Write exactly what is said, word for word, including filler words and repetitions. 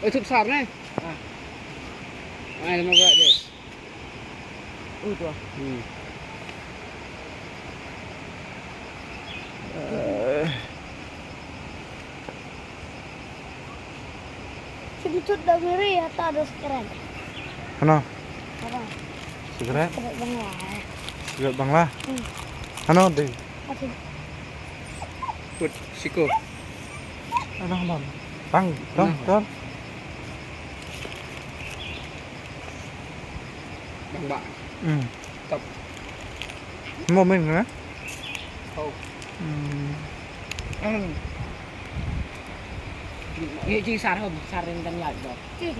Oi, tup sar ne? Ah. Ai, nama gerak dia. Uh, tu. Hmm. Eh. Sentut dah ngeri ya, tak ada sekarang. Ano? Sekarang. Sigaret? Sigaret Bangla. Sigaret Bangla? Hmm. Ano, dei? Put siko. Ano, bang? Bang, bang, bang. Bang, bang. Hmm. Top. Mo men na? Oh. Hmm. Hmm. Ye jing sar hom, sar ren dan yat do. Jing.